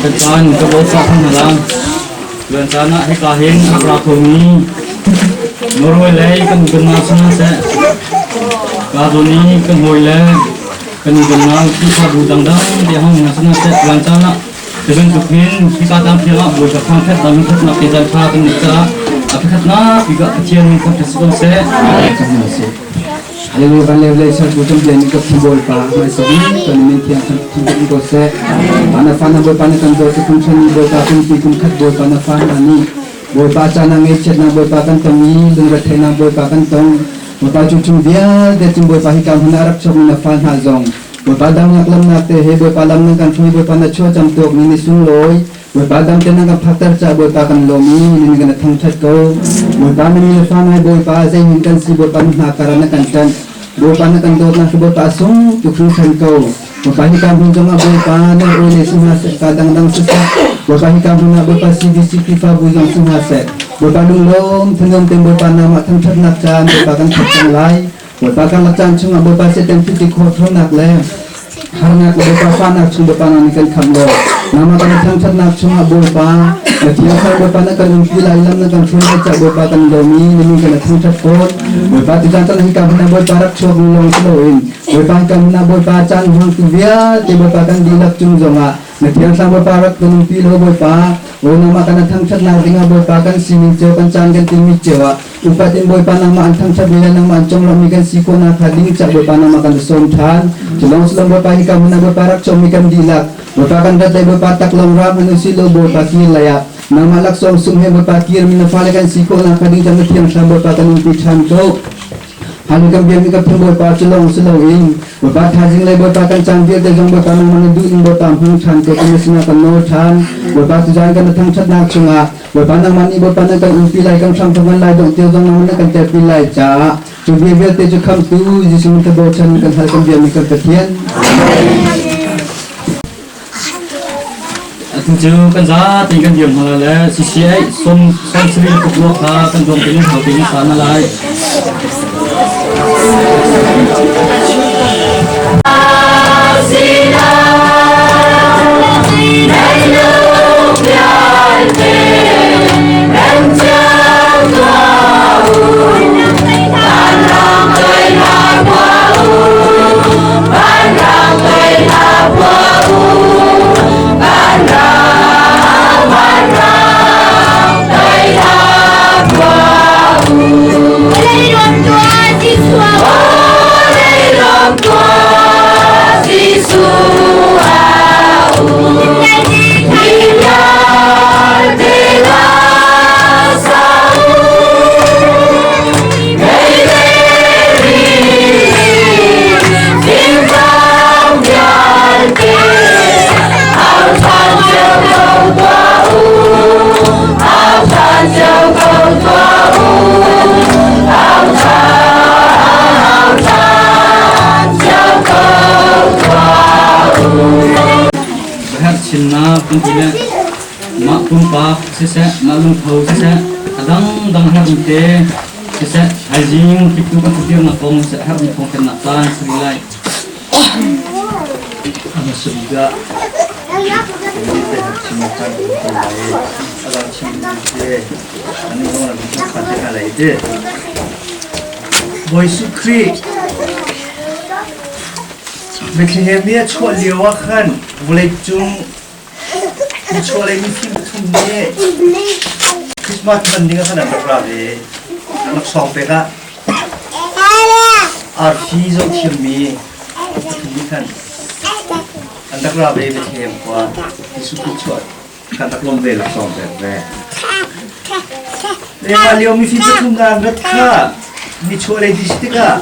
Kan caan ka bawlsa khan hna lang. Luan caan ah hika hin a ra khomi Norway lei kan unau sina seh, ka zawn i kan hawi le kan unau Khrihfabu dangdang te hong hna sina seh, luan caan ah cu bantuk hin hika tlang ah Bawipa thangṭhat dang thatnak te caan ṭha kan neih caah a pakhatnak bik ah Pathian min thangṭhat si ko seh. Hallelujah van le vlei sertu cungpian mi ka phu Bawipa hmaisabik kan min thiang thangṭhat ko seh. Pana fa na Bawipa na kan dawt kum ṭhen mi Bawipa kum ti kum khat Bawipa na fa hna nih Bawipa caan ah ngaihchiatnak Bawipa kan tong i lungretheihnak Bawipa kan tong. Bawipa cu chung vialte cung Bawipa hi ka hmun ah rak chuak mi na fa hna zong Bawipa damnak lamnak te he Bawipa lam nan kan hruai Bawipa na chuah cam tuak mi ni sunglawi Bawipa dam te nan kan phakter caah Bawipa kan lawm i nan kan thangṭhat ko. Bawipa na mi le fa nai Bawipa zeihin kan si Bawipa na hna kar ah na kan ṭanh. Bawipa na kan dawtnak hi Bawipa a sung tuk hringhran ko. Bawipa hika hmun zongah Bawipa na ule le si hna seh ka dangdang siseh Bawipa hika hmun ah Bawipa CBC Khrihfabu zong si hna seh Bawipa lunglawm thanuam tein Bawipa nama thangṭhatnak caan Bawipa kan thawk cang lai. Bawipa karlak caan chungah Bawipa Satan thiti khawh ṭhawnnak le harnak le Bawipa fahnak chung Bawipa nang nih kan khamh law nangmah kan thangṭhatnak chungah Bawipa na thiangthar Bawipa na kan umpi lai lam na kan hruai lai cah Bawipa kan lawm i na min kan thangṭhat fawn Bawipa tu caan caan hika hmun ah Bawipa rak chuak lawng si loin Bawipa hika hmun ah Bawipa caan hmangtu vialte Bawipa kan dihlak cung zongah Na thiangthlang Bawipa rak kan umpi law Bawipa, o nangmah kan thangṭhatnak dingah Bawipa kan sining cio kan caan kan tinmi cio ah upat in Bawipa nangmah an thangṭhatmi le nangmah an conglawmhmi kan si khawhnak kha ding cah Bawipa nangmah kan sawm ṭhan. Culawng sullam Bawipa hika hmun ah Bawipa rak cawmmi kan dihlak Bawipa kan rat le Bawipa taklawng ram han usih law Bawipa kir lei ah nangmah laksawng sung he Bawipa kirmi na fale kan si khawhnak kha ding cah na thiangthlam Bawipa kan umpi ṭhan ko. Hani kan biakmi kan phun Bawipa cu lawng si loin Bawipa thaizing le Bawipa kan caan vialte zong Bawipa nangmah na duh in Bawipa hmang ṭhan ko kan sinah kan nawl ṭhan. Bawipa tuzaan kan thangṭhatnak chungah Bawipa nangmah nih Bawipa na kan umpi lai kan hram kan lai dongh tiang zong nangmah na kan telpi lai caah cu bia vialte cu khamhtu Jesuh min ka bochan kan hal kan biakmi kan Pathian. Atu cu kan zapi kan dir hna lai le CCA som som sri tuklo kha kan dong tin hau tin sa na lai. Chimnak kan ti le mah pumpak siseh, mah lungtho siseh, a dangdang herhmi te siseh, thaizing kiptu kan ṭhutirnak kong siseh, herhmi thawngthanhnak caan si rih lai. A hmasa bik ah te chimnak caan kan hmu lai i a dang chim duhmi te an i zong rak kan te hna lai ti. Bawi Jesuh Khrih Bethlehem i a chuah lio ah khan vawleicung nichuahlei mifim pathum nih Christmas hman ding ah khan an rak ra ve. Laksawng pek ah arfi zohthiammi pathum nih khan an rak ra ve Bethlehem khua Jesuh Khrih chuah kan rak lawm ve laksawng pek ve. Le mah lio mifim pathum hna an rat kha nichuahlei ti si tikah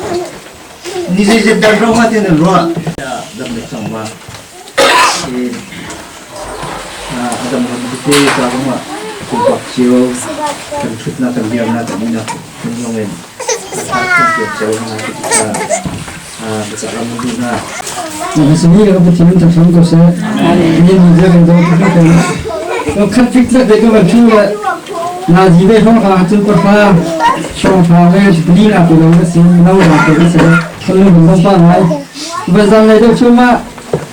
Ni zeizat dah ro hnga ti nan ruah? Dam le cang ma. A dam ram tete ca zongah pumpak cio kan ṭhutnak kan dirnak kan ihnak kan zong in a ṭha kan pek cio hna ti tikah biacah ram nan duh hna. Masini ka pathin in thaktham ko seh. Ni ni je kan do tu kan. Ko khat fik tlak de ko ban thu le na ji ve hong ka cun pa fa shong fa ve ni na ko lo na sin no na ko se kan lu bang pa ngai. Ba zan lai deuh chu ma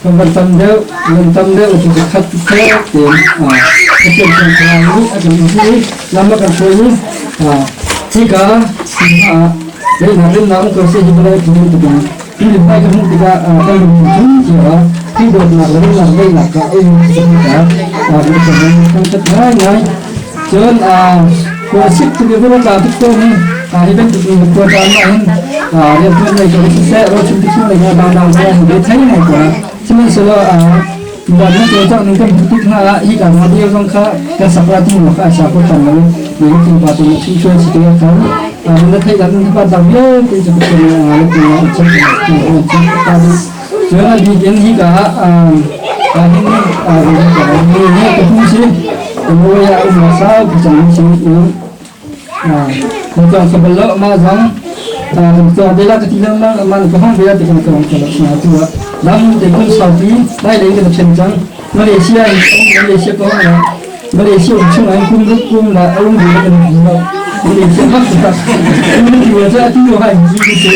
kan ban tam deuh lan tam deuh chu khat se ten a a chen chen kha ni a kan ni lam kan soi ni a chi ka si ma le na rin na ko se hi ba lai tu tu Hi ka hmuh tikah kan lungthin cio hi dawtnak le ruahnak ngeihnak kha a um ka kan ṭhat ngaingai. Cun khuasik tuk i vun a tla tuk tawn i hi bantuk in khua caan ah hin rianṭuan lei ko siseh rawlchum ti chung lei hna dangdang he hin ve thei ngai ko. Sihmanhsehlaw van na cawlcangh ning kan hmuh tik hna ah hi ka radio zong kha kan sak la ti maw kha a sa ko ṭhan lo mi kan pa tu na chung chuan si te khan na theih dan na pa dang vialte cu ka na na tu na chim na chim ta du cun a bik in hi ka a hin a ni ni ka pu si ka mo ya um ma sa ku chang chim u Kan cawng kho bal lo mah zong kan cawng te la ka ti lengmang man ka hong ve ti kan cawng kho lo na tu ah lam te kun saupi lai lei kan chen cang Malaysia in Malaysia ko na Malaysia um chung ai kum ruk kum la um du kan ti lo Malaysia hak ta kum ti wa cha ti yo hai ji ti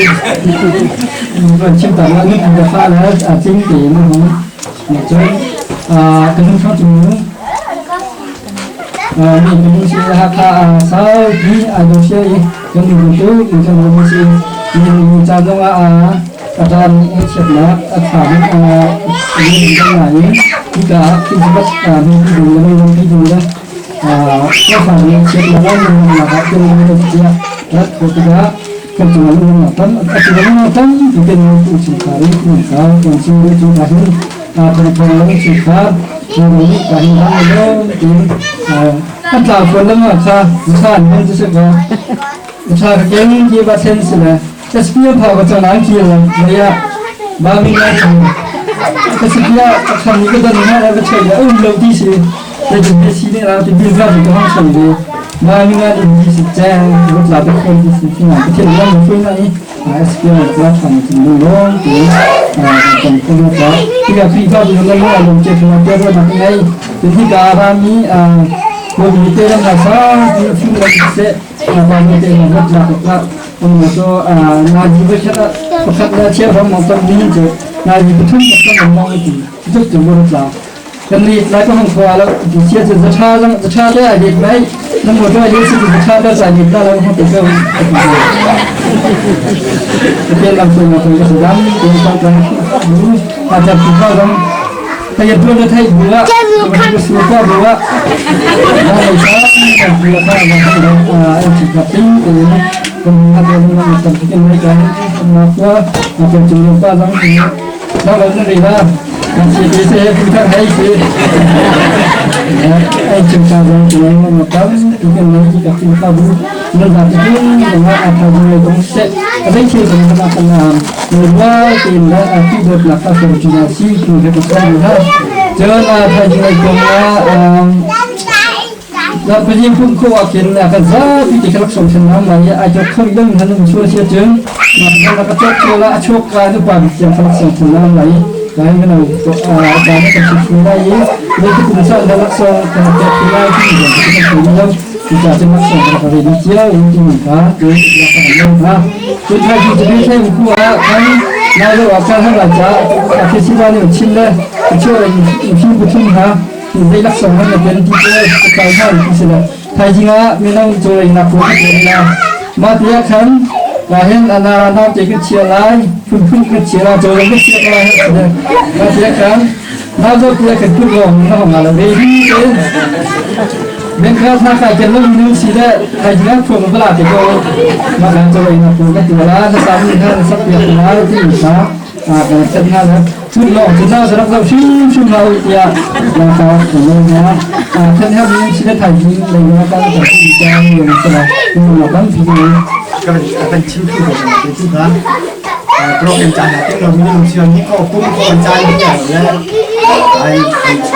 kan chim ta la ni ka fa la a ching te na hong na chon kan hung thang chung Mi kan si Hakha saupi aa dawh sia i kan duh tuk in kan um si. Nihin caan zongah a caan a chiatnak a ṭha bik in kan ngai i hika ah Christmas mi ding le mei ding le khuafa nih chiatnak le nunnak ah kan um tiah rat khawh tikah kan cungah lungnak tam a cungah tampi kan chungkhar i kan chim cu ahhin thawngthawng lo chungkhar a tlau fawn lengmang kha sa an hmang cu si ko sa ka keng ki ba sen si le SPM phau ka chang an ki la maya ba mi na chu ka si pia ka kham ni ka dan na la ka chei la um lo ti si te jin te si ne ra ti bil ga ka hang chei le ba mi na in ti si chang rut la ba khon ti si ti na ka thil lam fu na ni SPM la tham ti lu long ti kan ko la ti ka kri ka bu la lo lom che thua te ro na ngai ti hi ka ra mi ko mi te ram na sa ti fi la se ba mi te na rat la la um to na ji ba sha pakhat la che ram mo tam ni che na ji pathum tam mo ti tu tu ro la kan ni lai ko hong khua lo ti sia chu za tha zang za tha te ai dit mai na mo to ai si za tha te sai dit la lo hong te ko te lam ko na ko ka dam te pa ta mu ta ta pu ba dam ta ya tu na thai bu la ko su pa bu la na lo sa na bu la ka na ka na ai chi ka ting te kan na te na ta ti mai ka na ko na ko chu pa dam na lo na ri la Ai chúng ta rằng chúng em mà tâm chúng em nói chỉ các chúng ta bu nên là cái mà à thằng người cũng sẽ cái khi chúng ta làm làm người qua tìm ra à khi được là các chúng ta si thì cái cuộc sống đó cho nên là thầy người cũng là na pajin pun ko akin na kan za pi ti khalak som chen na ma ya a jok khoi dang han um chua sia chung na ka la ka chok la a chok ka nu pa bi chiang khalak som chen na ma Kai mino ka na kan chim lai i ne tu kum sa na laksawng kan pek ti lai ti mi zong kan thei lo. Cucaah cun laksawng kan rak ready cio in timi kha tu rak kan lo hna. Cun thaizing cu Bethlehem khua ah khan nai lo ah khan har ca a festival nih chim le chuah in fim pathum hna zei laksawng han na ken ti te ka kai hna ti si le thaizing ah mino cawleinak ko kan tuah la. Mah ti ah khan ka hin ana naute kan chia lai, phunphun kan chia lai, cawlei kan chia lai. Mah ti ah khan na zo ti ah kan put lawng na hong lo ready te. Men kha tha kai ken lo nu si le thaizing ah phuang bala te ko mah kan cawleinak ko kan tuah la, na sa mi hna na sak piak lai ti kha kan set hna la. Cun lawng cu na rak zoh hrimhrim hlah u tiah la ka kan na then ha mi si le thaizing lei na kan kan pu cang yang sala tu na kan fi Kan kan chim tu ko na tu kha program caan ah ting lo mi nung sion ni ko pum ko an caan ni ya le ai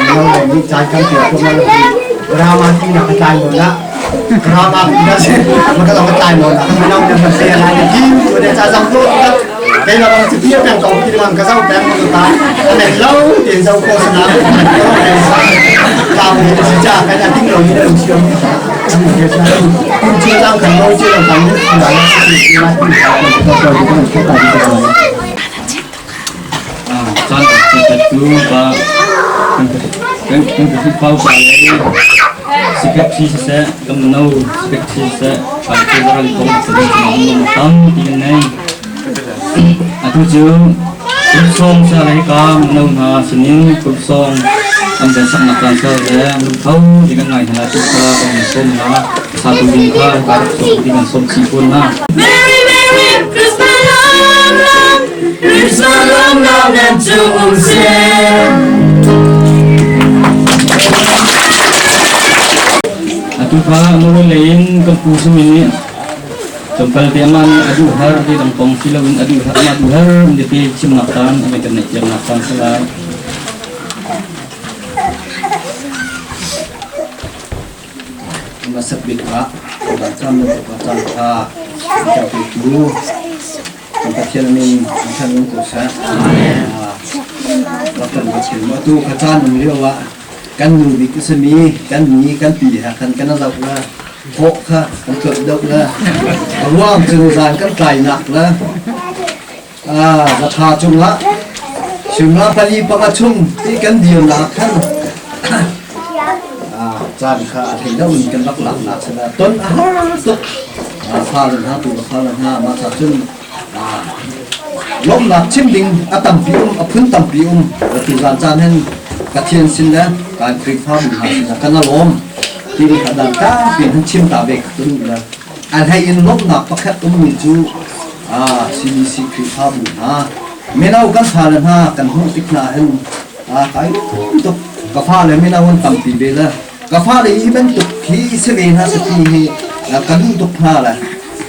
no le ni caan kan ti ko na drama ti na ka tlai mo na drama na se ma ka ka tlai mo na mi nong na se la ni ti tu ne cha zang to 给老板就第二遍搞，第二遍可早变不就打，那老电手过是哪？搞是假，看下顶楼你都需要，车长看到这种反正来是来。 Caan tu pa kan kan kan pau pa le sikap si siseh kan no sikap si siseh pa cu ral kong sa ding na tam ti kan nei. Atu cu kutsawng sa le ka mino hna sinin kutsawng an kan saknak caan sa le lungtho ti kan ngai hna tu kha kan sawm hna satu ding kha ka rak sawm ti kan sawm chih fawn hna. Merry Merry Christmas lam lam Christmas lam lam nan cung um seh. Atu kha Norway lei in kan pu simi nih Tlawmpal te amah nih a duh har ti dang kong si loin a duh har amah duh har mi te chimnak caan a kan neih piaknak caan si lai. Hmasat bik ah caan le caan kha kan petu kan Pathian min kan um ko seh. Kan Pathian atu kha caan um lio ah kan nu bik a simi kan ni kan pi ha kan kan zoh la thawh kha kan tlawt deuh la a ruang cu zan kan tlainak la za tha cungah suimilam pali panga chung ti kan dir nak khan caan kha a thei lo in kan rak lak nak sana ton a har tuk fa le hna tu fa le hna ma cha cun lawmhnak chim ding a tampi um a phun tampi um tu zan caan hin Pathian sin le kan Khrihfabu hna sin kan lawm ti kha dan ta pin han chim ta ve tun la an hei in lawmhnak pakhat ummi cu CBC Khrihfabu hna mino kan fale hna kan hmuh tik hna hin kai tuk ka fale mino an tampi ve le ka fale hi bantuk hi si ve hna si ti hi ka duh tuk hna le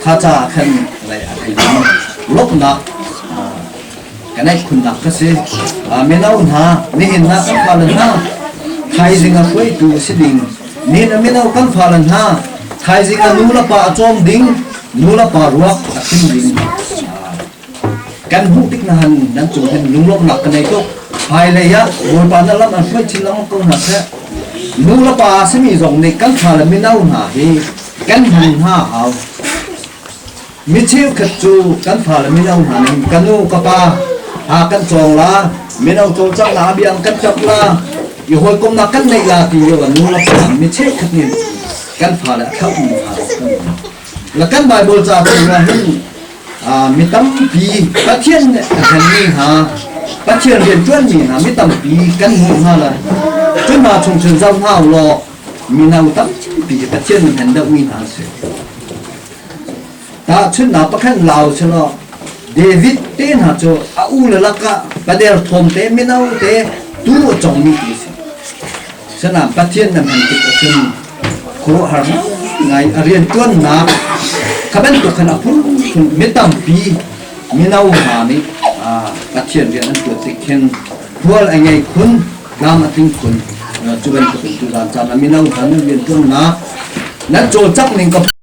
kha ca khan lei a thei lawmhnak kan ei khunnak ka si. Mino hna nihin ah kan fale hna thaizing a hruaitu a si ding nihin ah mino kan fale hna thaizing ah nu le pa a cawm ding nu le pa ruak a chim ding kan hmuh tik na han nan cung hin lunglawmhnak ka nei tuk. Hmailei ah Bawipa na lam an hruai chin lengmang ko hna seh. Nu le pa simi zong nih kan fale mino hna hi kan hman hna hau. Mi cheukhat cu kan fale mino hna ning ka nu ka pa ha kan cawng la mino cawlcangh la biang kan ṭap la i hawikomnak kan neih la ti lio ah nu le pa mi cheukhat nih kan fale a thlauhmi hna la kan Bible ca chung ah hin mi tampi Pathian nih a hlenmi hna Pathian rianṭuanmi hna mi tampi kan hmuh hna la cu hna chung cun zoh hna u law mino tampi Pathian nih hlen deuhmi hna an si. Tahchunhnak pakhat lau selaw David te hna cu a u le lakah pader thawm te mino te tu a congmi ti a si. Sanain Pathian na hman tik ahcun khuaruahhar ngai a rianṭuannak kha bantuk khan a phunphun mi tampi mino hna nih Pathian rian an ṭuan tik khin hmual a ngei khun, tlam a tling khun. Cu bantuk in tuzaan caan ah mino hna nan rianṭuannak nan cawlcangh ning ka.